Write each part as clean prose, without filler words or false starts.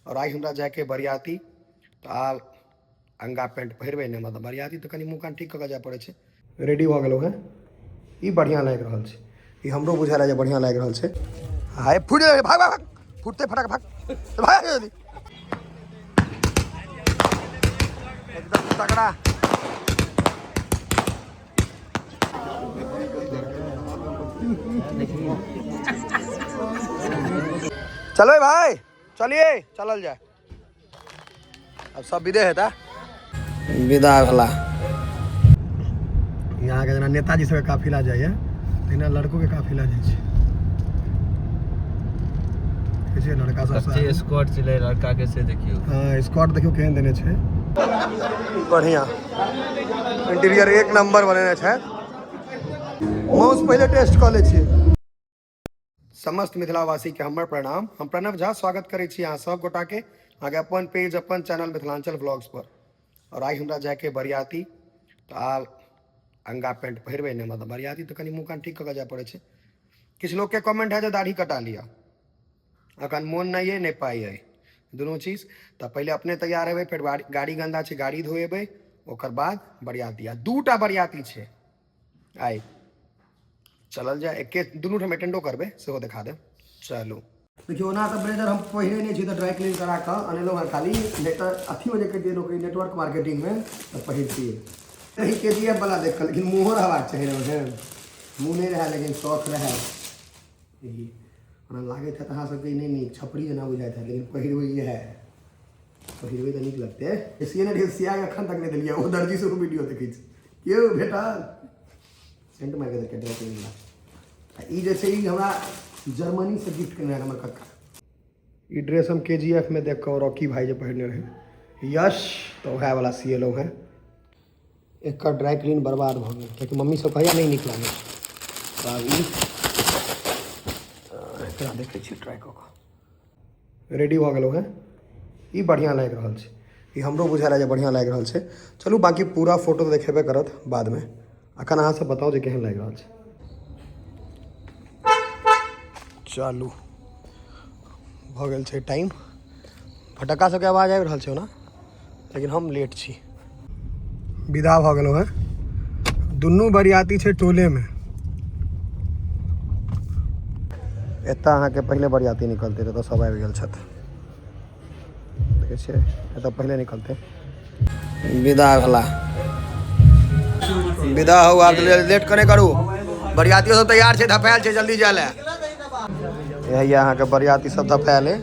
आओर आइ हमरा जाइके बरियाती, तऽ आब अंगा पेंट पहिरबै नहि, मतलब बरियाती तऽ कनि मुँह कान ठीक कऽ कऽ जाय पड़ै छै। रेडी भऽ गेलहुँ हेँ, ई बढ़िआँ लागि रहल छै, ई हमरो बुझायल जे बढ़िआँ लागि रहल छै। हाय फुटि गेलै, भाग भाग, फुटतै फटाक, भाग भाग जल्दी, एकदम तगड़ा। चलो भाई, चलिए, चलल जाए। अब सब विदे हेता, विदा भेला। यहाँ के जेना नेताजी सबके काफिला जाइए, तहिना लड़को के काफिला जाइ छै। देखै छियै लड़का सब। कते स्क्वाड छलै लड़का के से देखियौ। हाँ, स्क्वाड देखियौ केहन देने छै, बढ़िया इंटीरियर एक नंबर बनेने छै। माउस पहिले टेस्ट कऽ लै छियै। समस्त मिथिलावासीके हमर प्रणाम। हम प्रणव झा स्वागत करै छी अहाँ सब गोटाके अहाँके अपन पेज, अपन चैनल मिथिलांचल व्लॉग्स पर। आओर आइ हमरा जायके बरियाती, तऽ आब अंगा पेंट पहिरबै नहि, मतलब बरियाती तऽ कनि मुँह कान ठीक कऽ कऽ जाय पड़ै छै। किछु लोकके कमेंट है जे दाढ़ी कटा लिअ, अखन मोन नहि अइ, नहि पाइ अइ, दुनू चीज। तऽ पहिले अपने तैयार हेबै, फेर गाड़ी गन्दा छै, गाड़ी धोएबै, ओकर बाद बरियाती। आ दूटा बरियाती छै आइ, चलल जाय, एके दुनू ठाम अटेंडो करबै, सेहो देखा देब। चलू देखियौ, ओना तऽ ब्लेजर हम पहिरे नहि छी, तऽ ड्राई क्लीन करा कऽ अनेलहुँ हँ खाली, नहि तऽ अथीमे जे करितियै नौकरी नेटवर्क मार्केटिंगमे तऽ पहिरतियै। एहि के जी एफ वाला देख कऽ, लेकिन मुँहो रहबाक चाही रहै, मुँह नहि रहए लेकिन शौख रहए। ई ओना लागैत हैत अहाँ सबके ई नहि नीक, छपरी जेना बुझाइत हैत, लेकिन पहिरबै इएह, पहिरबै तऽ नीक लगतै। सिए नहि रहियै, सिया एखन तक नहि देलियै, ओ दर्जी से वीडियो देखै छी केओ भेटल सेंट मारि कऽ देलकै ड्राई क्लीन वला। आ ई जे छै ई हमरा जर्मनीसँ गिफ्ट केने रहै हमर कक्का। ई ड्रेस हम के जी एफ में देख कऽ रॉकी भाई जे पहिरने रहै यश, तऽ वएह वाला सिएलहुँ हेँ। एकर ड्राई क्लीन बर्बाद भऽ गेल, कियाकि मम्मी सब कहैया नहि नीक लागै छै। तऽ आब ई एकरा देखै छी ट्राई कऽ कऽ। रेडी भऽ गेलहुँ हेँ, ई बढ़िआँ लागि रहल छै, ई हमरो बुझायल जे बढ़िआँ लागि रहल छै। चलू बाँकी पूरा फोटो तऽ देखेबे करत बादमे, अखन अहाँ सब बताउ जे केहन लागि रहल छै। चलू भऽ गेल छै टाइम, फटक्का सबके आवाज आबि रहल छै ओना, लेकिन हम लेट छी। विदा भऽ गेलहुँ हेँ, दुनू बरियाती छै टोलेमे। एतऽ अहाँके पहिले बरियाती निकलतै, तऽ सब आबि गेल छथि, देखै छियै, एतऽ पहिले निकलतै। विदा भेला, विदा हो, आब लेट कने करू, बरियातियो सब तैयार छै, धपायल छै जल्दी जाय लए। इएह अहाँके बरियाती सब धपायल है,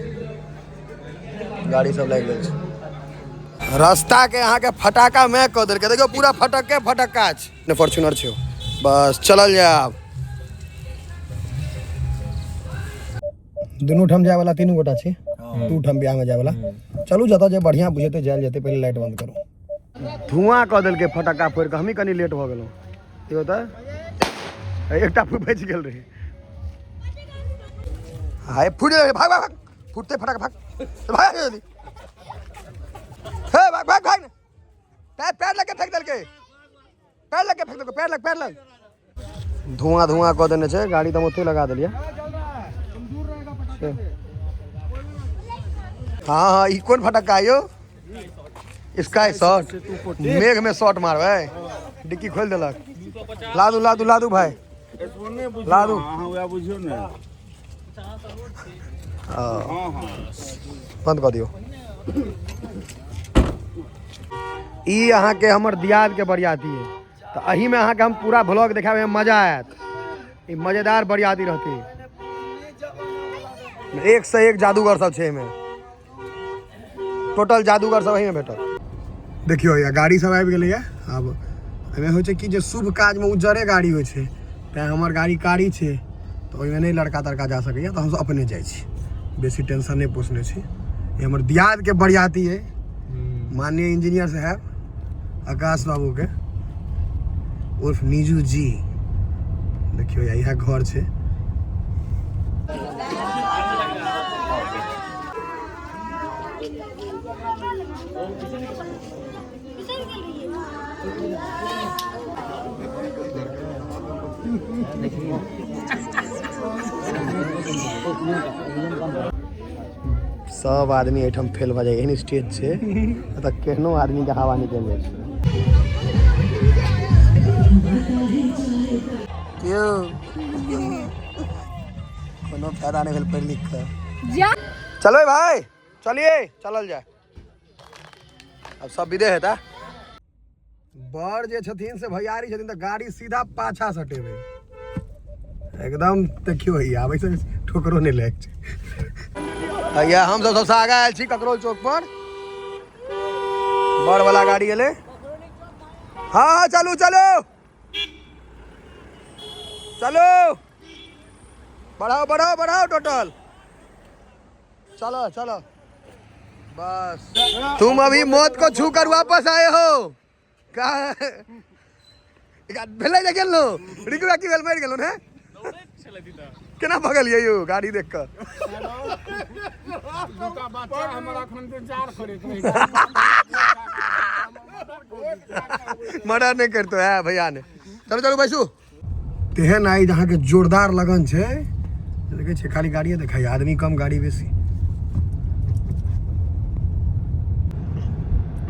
गाड़ी सब लागि गेल छै। रास्ता के अहाँके फटाका में कऽ देलकै, देखियौ पूरा फटक्के फटक्का छै। ने फॉर्च्यूनर छै, बस चलल जाय। आब दुनू ठाम जाय वाला तीनू गोटा छी, दू ठाम बियाह में जाय वाला। चलू जतऽ जे बढ़िया बुझेतै जायल जेतै, पहिले लाइट बंद करू। धुआं कऽ देलकै फटक्का फोड़ि कऽ, हमही कनि लेट भऽ गेलहुँ। देखियौ तऽ एकटा बचि गेल रहै। हाय फुटि गेलै, भाग भाग, फुटतै फटाक, भाग भाग जल्दी, हे भाग भाग भाग, पैर पैर लग के फेंक देलकै, पैर लग के फेंक देलकै, पैर लग पैर लग। धुआं धुआं कऽ देने छै गाड़ी, तऽ हम ओतहि लगा देलियै। हाँ हाँ, ई कोन फटक्का यौ? स्काई शॉट, मेघ में शॉट मारबै, डिक्की खोलि देलक। लादू लादू लादू भाई, लादू। बंद कऽ दियौ। ई अहाँके हमर दियाद के बरियाती है, तऽ एहिमे अहाँके हम पूरा ब्लॉग देखाबे, मजा आयत, ई मजेदार बरियाती रहती। एक से एक जादूगर सब छै एहिमे, टोटल जादूगर सब एहिमे भेटत। देखियौ या गाड़ी सब आबि गेलैया। आब एहिमे होइ छै कि जे शुभ काजमे उज्जरे गाड़ी होइ छै, तैँ हमर गाड़ी कारी छै, तऽ ओहिमे नहि लड़का तड़का जा सकैया, तऽ हमसब अपने जाइ छी, बेसी टेंशन नहि पोसने छी। ई हमर दियादके बरियाती अइ, माननीय इंजीनियर साहब आकाश बाबूके उर्फ नीजू जी। देखियौ इएह घर छै। सब आदमी एहिठाम फेल भऽ जाइए। एहन स्टेज छै, एतऽ केहनो आदमीके हवा निकलि जाइ छै। क्यों कोनो फायदा नहि भेल पढ़ि लिख कऽ। चलो भाई, चलिए, चलल जाए। अब सब विदे हेता। बर जे छथिन से भैयारी छथिन तऽ गाड़ी सीधा पाछा सटेबै एकदम। देखियौ, हैया आबै से ठोकरो नहि लागि छै। हैया हम सब सबसँ आगाँ आयल छी ककरोल चौक पर। बर वाला गाड़ी एलै। हाँ हाँ, चलू चलू चलू, बढ़ाओ बढ़ाओ बढ़ाओ टोटल। चलो चलो, बस। तुम अभी मौत को छू कर वापस आए हो। का भेलै जे गेल रिंकू? की भेल, मरि गेलहुँ ने? केना भगलियै यौ गाड़ी देख कऽ? बच्चा हमर अखन इंतजार करैत रही। मर्डर नहि करतो है भैया ने। चलू चलू, बैसू। तेहन आइ अहाँके जोरदार लगन छै, देखै छियै, खाली गाड़िए देखाइए, आदमी कम गाड़ी बेसी।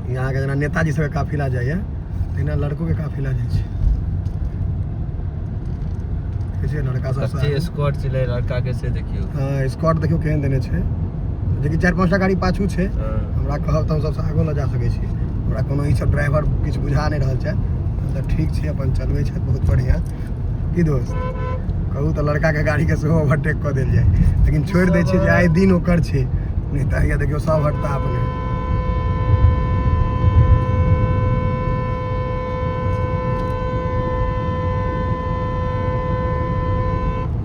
अहाँके जेना नेताजी सबके काफिला जाइए, तहिना लड़कोके काफिला जाइ छै। देखै छियै लड़का सब। कते स्क्वाड छलै लड़का के, से देखियौ। हाँ, स्कॉट देखियौ केहन देने छै, जेकि चारि पाँचटा गाड़ी पाछू छै। हमरा कहब तऽ हम सबसँ आगो लऽ जा सकै छी। हमरा कोनो ई सब ड्राइवर किछु बुझा नहि रहल छै, तऽ ठीक छै, अपन चलबै छथि बहुत बढ़िआँ। की दोस्त, कहू तऽ लड़काके गाड़ीके सेहो ओवरटेक कऽ देल जाय, लेकिन छोड़ि दै छियै जे आइ दिन ओकर छै, नहि तऽ हैया देखियौ सब हटता अपने।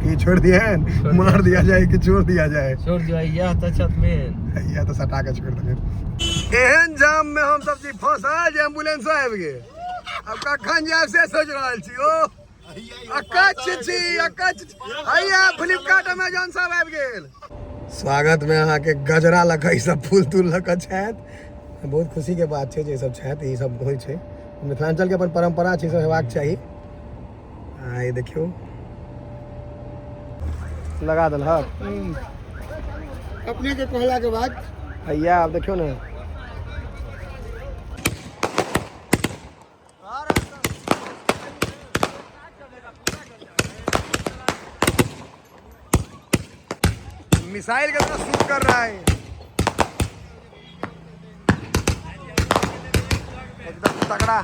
की छोड़ दिए, मार दिया जाए कि छोड़ दिया जाए? छोड़ दियौ, इएह तऽ छत मेन। या तऽ सटा के छोड़ देलियै। एहन जाम में हम सब छी फंसल जे एम्बुलेंसो आबि गेल। आब कखन जायब से सोचि रहल छी। ओ अकच्छ छी, अकच्छ छी। हैया फ्लिपकार्ट, अमेजोन सब आबि गेल। स्वागत में अहाँके गजरा लऽ कऽ ई सब फूल तूल लऽ कऽ छथि। बहुत खुशी के बात छै जे ई सब छथि। ई सब होइ छै, मिथिलांचल के अपन परंपरा छै, ई सब हेबाक चाही। आ ई देखियौ, लगा देलहक। अपने के कहला के बाद। हैया आब देखियौ ने। मिसाइल के तरह शूट कर रहा है, एकदम तगड़ा।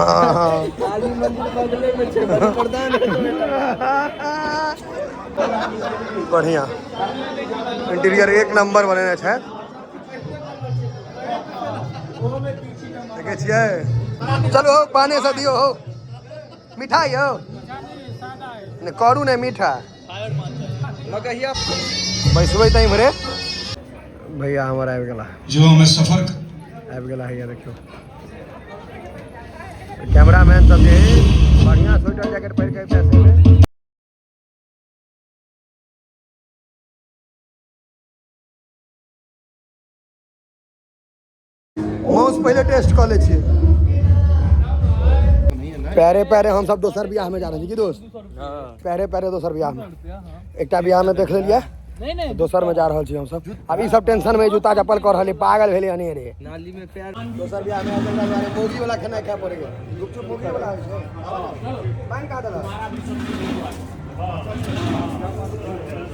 हाँ। काली मंदिर बगले में छै, बड़ी प्रधान। बढ़िया इंटीरियर, एक नंबर बनेने छै। देखै छियै। चलू हौ, पाने से दियौ हौ, मिठाई हौ। नहि करू, नहि मीठा। बैसबै तऽ इम्हरे। भैया हमर आबि गेला। जो हमें सफर आबि गेला। हैया देखियौ, कैमरामैन सब जे बढ़िया स्वेटर जैकेट पहिर के अबिता से। माउस पहिले टेस्ट कऽ लै छियै। पैरे पैरे हम सब दोसर बियाह में जा रहल छी। की दोस्त, पैरे पैरे दोसर बियाह में? एकटा बियाह में देख लेलियै, दोसर में जा रहल छी हमसब। आब ई सब टेंशन में जूता चप्पल कऽ रहल पागल भेलै अनेरे। नाली में पैर। दोसर बियाह में आयल दुआरे मौगी वाला खेनाइ खाय पड़ैया। गुपचुप मौगी वाला होइ छै। पानि कहाँ देलक?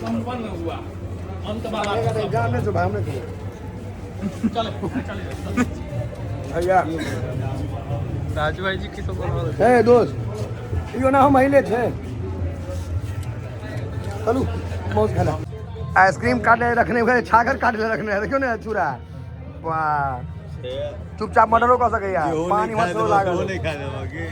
संपन्न हुआ अंत वाला। जान नहि छौ भाई, हम नहि खेबै। भैया। राजू भाई जी की सब बनल। हे दोस्त, इहो ना हम अहिले छै। चलू मौज खेला। आइसक्रीम काटे रखने हुए, छागर काटे रखने है। देखियौ ने चूड़ा, वाह! चुपचाप मर्डरो कऽ सकैया। पानी मत लागल। खा देबो की?